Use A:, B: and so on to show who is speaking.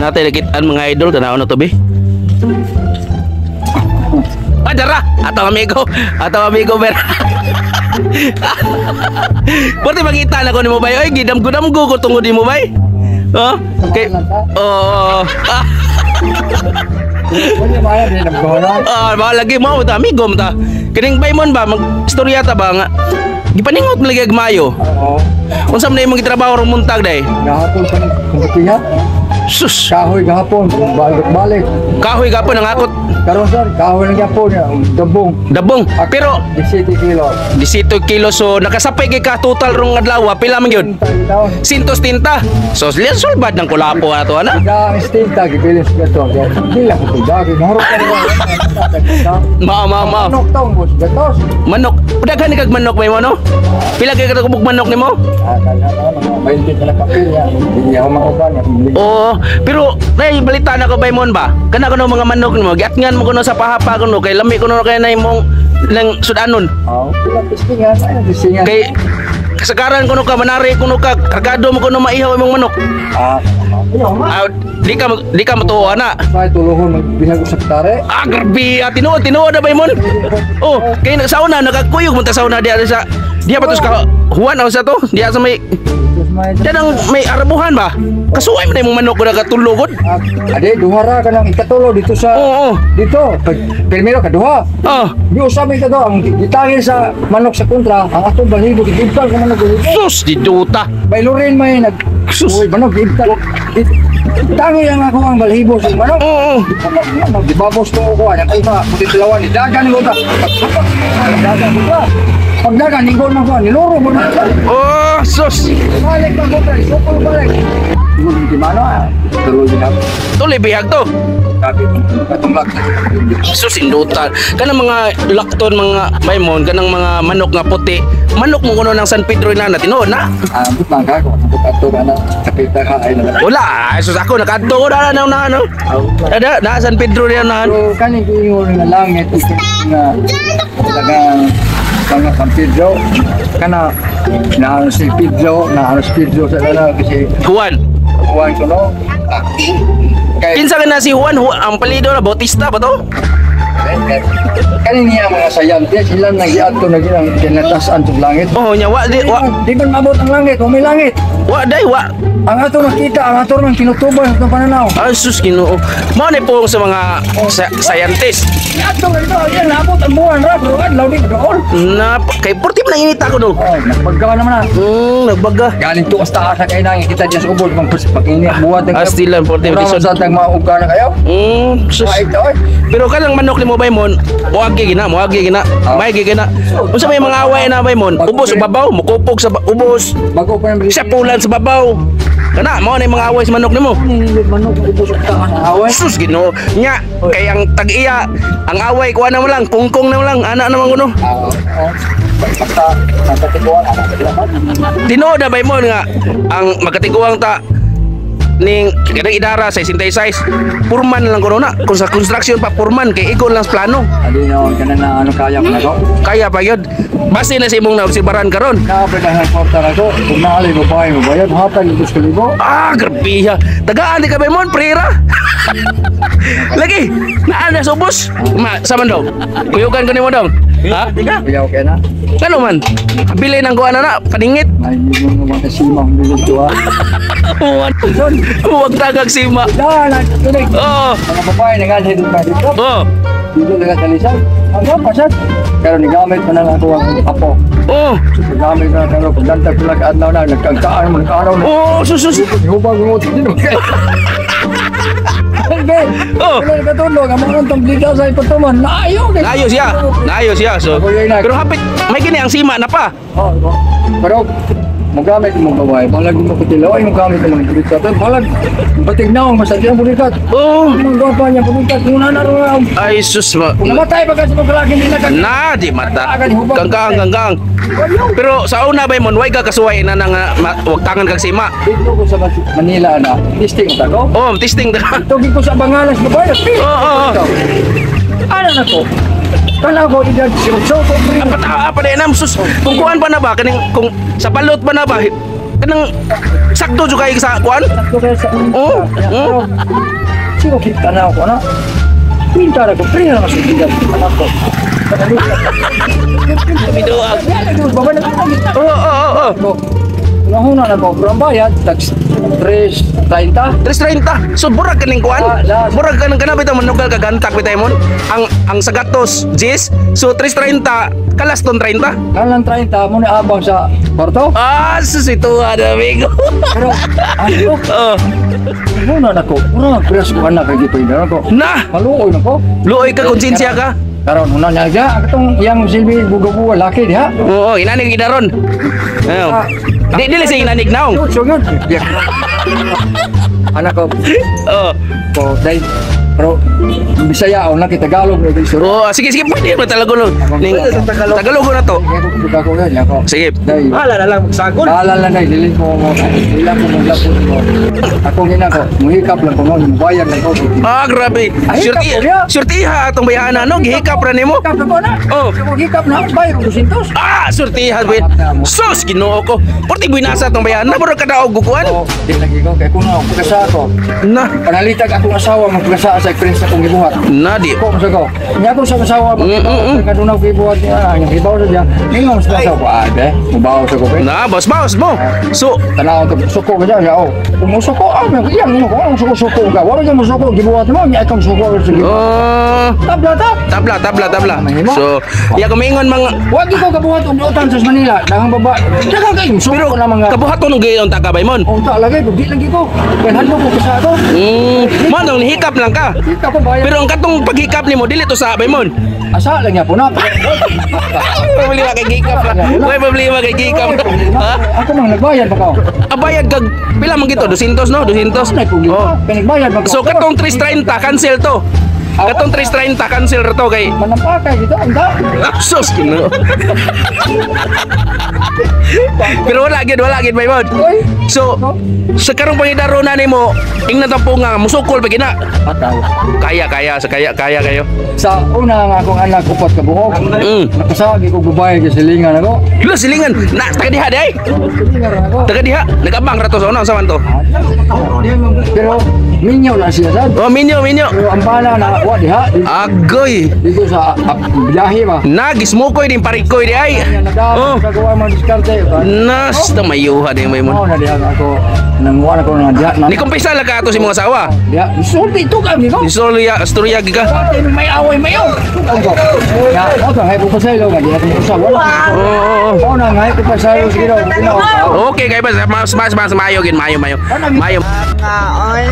A: Natay nakitaan, mga idol, tanaw na to be. Ah, dara! Atong amigo. Atong amigo, ber. Porte mangita na ko nimo, bay. Oy, gidam-gudam ko tungod nimo, bay. Oh, kay oh. Ah,
B: Wala ba yan, nagbahala.
A: Ah, baka lagi mo ta amigo mo ta. Kining baymon ba mag istorya ta ba nga gipaningot mo lagi ag mayo.
B: Oo.
A: Unsa man imong gitrabaho rong muntag day?
B: Gahapon pa ng kumatiha.
A: Sus,
B: Kahoy gahapon, balik-balik.
A: Kahoy gapon ang akot.
B: Karon sir, kahoy lang gahapon, dabong.
A: Dabong. Pero
B: 17 kilo.
A: 18 kilo, so nakasapay kay ka total rong adlaw, pila man gyud?
B: Taon.
A: Sintos tinta. So liyan sulbad ng kulapo ato ana.
B: Ida ang stinta gibilin sa gato. Di lang ko dagi mahurot ka rin.
A: Mao mao mao.
B: Manok taong boss gatos.
A: Manok. Daghan ni kag manok may mo no? Pila kay ka kubog manok nimo?
B: Ah, kaya na mga 20 ka na papel ya. Hindi ako mauban.
A: Oo, pero nay balita na ko baymon ba? Kana kuno mga manok nimo, giatngan mo kuno sa pahapa kuno kay lami kuno kay na imong lang sudanon.
B: Oo, pila testingan, ay testingan.
A: Kay kasagaran kuno ka manari kuno ka kargado mo kuno maihaw imong manok.
B: Ah, ayaw ma.
A: Ah, di ka matuo ana.
B: Ay tuluhon magbihag sa tare.
A: Ah, grabe, ah, tinuod tinuod na baymon. Oh, kay sa una nakakuyog mo ta sa una diya sa diya pa to sa Juan o sa to, diya sa may
B: May
A: diyan ang may arabuhan ba? Kasuway mo na imong manok ko nakatulogod.
B: Ah, ade duha ra ka nang ikatulo dito sa
A: Oo, oo.
B: Dito. Pag primero kaduha.
A: Oh,
B: Di usab ito ang gitangin sa manok sa kontra, ang atong balhibo gibtal ka manok balhibo.
A: Sus, di duta.
B: Baylorin may nag
A: Sus.
B: Uy, manok gibtal. Tangi ang ako ang balhibo sa manok.
A: Oo.
B: Manok di babos to ko ana kay pa puti tilawan ni dagan ko ta. Dagan ko ta. Pag dagan ingon man ko niluro mo na.
A: Oh, sus.
B: Balik pa ko ta, sukol balik. Ingon di mano ah. Tuloy din ako.
A: Tuloy bihag to.
B: Sabi atong lak.
A: Sus, indutan. Kanang mga lakton mga maymon, kanang mga manok nga puti. Manok mo kuno ng San Pedro na tinuod na.
B: Ah, but man ka ko. But ato ka na kapita ka ay na.
A: Wala, ay, sus ako nakadto ko na na na ano. Ada na San Pedro na na.
B: Pero kaning giingon nga langit ito nga talagang mga San Pedro kana na ano si Pedro na ano si Pedro sa dala kasi
A: Juan.
B: Juan ko no ah, kay
A: Kinsa ka na si Juan? Juan ang palido na Bautista ba to?
B: Kanin niya mga scientist sila nang giadto na ginang kinatasan sa langit.
A: Oh, nya wa di wa
B: Di ba maabot ang langit o may langit?
A: Wa day wa.
B: Ang ato nakita, ang ato nang tinutuban sa atong pananaw.
A: Ay sus, Ginoo. Mao ni pong sa mga scientist.
B: Ato ito, yan naabot ang buwan ra pero adlaw di doon.
A: Na kay porti man inita ko no.
B: Oh, nagpagka naman na.
A: Nagbaga.
B: Galing to sa taas na kayo nang kita diyan sa ubod pang pag-init buhat ng
A: Astilan porti
B: Mura
A: lisod.
B: man sa tag mauga na kayo.
A: Sus.
B: Ay ito ay.
A: Pero kanang manok ni mo baymon, moagi gina, moagi gina, may gina. Unsa may mga away na baymon? Ubos sa babaw, mukupog sa ubos,
B: Bago pa nang
A: sa pulan sa babaw. Kana mao na yung mga away sa manok nimo.
B: Ninilid manok ubos sa taas na away.
A: Sus, Ginoo. Nya kay ang tag-iya, ang away kuha na mo lang, kungkong na mo lang, ana naman kuno.
B: Ah, oh. Basta nagkatiguan ana sila man.
A: Tinuod na baymon nga ang magkatiguang ta ning kanang idara sa 66 purman lang kuno na kung sa construction pa purman kay igon lang sa plano.
B: Adi na kana na ano kaya pa nako.
A: Kaya pa yun base na sa imong naobserbaran karon.
B: Naa pa dahil kwarta nako. Kung naali babae mo bayad hatag ito sa libo.
A: Ah, grabe ha. Tagaan di ka ba mon, prera? Lagi, naan na subos. Ma, sa man daw. Kuyugan ko nimo dong. Ha?
B: Kuyaw kay na.
A: Ano man? Bili ng kuan na na, paningit.
B: Ay mo mga sima ang bilog to ah.
A: Huwag tagag sima.
B: Dahil tuloy.
A: Oh,
B: Mga babae nanganhid pa dito.
A: oh,
B: Dito na kalisan. Ang pasat. Pero nigamit pa na lang ako ang apo.
A: Oh,
B: Gamit na karon pagdantag ko lang adlaw na nagkagkaan mo nagkaaraw na.
A: Oh, sus, sus.
B: Hubag mo din mo. Okay.
A: Oh.
B: Wala nakatulog ang mga tong blida sa ipatuman. Naayo kay.
A: Naayo siya. Naayo siya. So, pero hapit may gini ang sima na pa.
B: Oh, pero mogamit mo babae, balag mo kutilaw ay mogamit mo ng pulikat. Balag batig na ang masakit ang pulikat.
A: Oh.
B: Ang gwapa niya pulikat kung na na
A: Ay sus ma.
B: Kung namatay pa kasi magkalaki nila ka.
A: Na di mata. Kangkang kangkang. Pero sa una ba mon way ka kasuway na nga wag tangan kag sima.
B: Dito ko sa Manila na, testing ta ko.
A: Oh, testing ta.
B: Tugi ko sa Bangalas babae.
A: Oo, oo.
B: Ano na ko? Kana ko edad 18 ko.
A: Apa ta apa na sus. Kung kuan pa na ba kaning kung sa balot pa na ba Kanang sakto jud kay sa kuan?
B: Sakto kayo sa
A: Oo.
B: Pero, siguro kita na ako na. Pinta na ko, pre na lang sa anak ko.
A: Biduag. Oo, oo, oo.
B: Unahuna na ko, pero ang bayad, tax 3.30.
A: 3.30. So burag kaning kuan.
B: Ah, la-
A: Burag ka nang kanang bitaw manugal ka gantak bitay mon. Ang sagatos Jis. So 3.30 kalas ton 30.
B: Kalang 30, mo na abang sa kwarto.
A: Ah, susito ada amigo.
B: Pero, ano,
A: Oh,
B: muna na ko, mura, press ko anak, kay gipay na ko.
A: Na,
B: Maluoy na ko.
A: Luoy ka, konsensya ka.
B: Karon una niya siya, ang katong iyang silbi bugabuwa laki diha.
A: Oo, inanig idaron. Ayo. Di dili sa inanig naong.
B: Yun, so yun. Biyak. Anak ko,
A: Oo.
B: ko, dahil, pero, Bisaya, o laki Tagalog, na isuro.
A: Oo, sige sige, pwede ba Tagalog? Ning Tagalog na to.
B: Ako, ko yun, ako.
A: Sige.
B: Dahil,
C: Bahala na lang magsagol.
B: bahala lang dahil, dili ko mo, dili ko mo lapot ko. Ako gina ko, muhikap lang ko, mubayad lang ko.
A: Ah, grabe.
B: Ay,
A: Surti,
B: hikap ko niya.
A: surtiha atong bayana no, gihikap ra nimo.
B: Hikap na ko na.
A: Oh.
B: Hikap na, bayad ko 200.
A: Ah, surtihan ba? Sus, Ginoo ko. Porti buinasa atong bayana, murag kadaog kuan.
B: Oh, di lagi ko, kay kuno, pagkasa ko.
A: Na,
B: Panalitag akong asawa, magpagkasa sa experience akong gibuhat.
A: Na di.
B: Ko sa ko. Nya ko sa asawa kaduna ko gibuhat niya, ang gibaw sa diya. Ningon sa asawa ko, ah, be, mubaw sa ko be.
A: Na, boss, boss mo. So,
B: Tanaw ko suko ka diya, oh. Kung musuko, ah, iyang mo ko, ang suko-suko ka. Wala ka musuko gibuhat mo, nya ikaw suko sige.
A: Oh,
B: Tabla ta.
A: Tabla, tabla, tabla. So, iya kumingon mga
B: Wa gyud ko kabuhat og utang sa Manila, daghang baba. Daghang kay
A: pero
B: suko na mga
A: kabuhaton og gayon ta ka baymon.
B: Unta lagi, di lagi ko. Kay hadlo ko sa ako.
A: Mo nang hikap lang ka.
B: Di ka ko bayad.
A: Pero ang katong paghikap nimo dili to sa baymon.
B: Asa lang niya po na.
A: Problema kay gikap lang. May problema kay gikap. Ha?
B: Ako mang nagbayad pa ko.
A: Abayad kag pila man gito? 200 no? 200.
B: Ay, kung
A: Oh.
B: Pinagbayad pa ko.
A: So katong 330 cancel to. Katong 330 cancel ra to kay
B: Manampakay dito, ang da.
A: Ah, sus Ginoo. Pero wala gid baymon.
B: Oy.
A: So sa karong pangidaro na nimo, ingnan ta po nga musukol pa gina.
B: Patay.
A: Kaya kaya sa kaya kaya kayo.
B: Sa una nga akong anak upat ka buhok. Nakasagi ko babae kay silingan ako.
A: Lo silingan na taga diha day.
B: Silingan ako.
A: Taga diha nagabang ra to sa una sa man to.
B: Pero minyo na siya sad.
A: Oh, minyo minyo.
B: Pero ang bana na wa diha
A: Agoy.
B: dito sa biyahe ba.
A: Nagismukoy din parikoy di ay. Oh.
B: Oh. Kagawa mga diskarte.
A: Nas ta mayuha di may
B: Mao
A: mon.
B: na diha ako nangwa na ko na diha na.
A: Ni kumpisa lang ka ato si mga asawa.
B: Diha sulti ito kami ko.
A: Istorya istorya gi ka.
B: Pati may away mayo. Ang ko. Ya, mo to hay ko pasaylo nga diha ko sa wala.
A: Oo.
B: Mao na nga hay ko pasaylo sige daw.
A: Okay kay ba mas mas mas mayo gin mayo mayo. Mayo.
C: Nga, oy.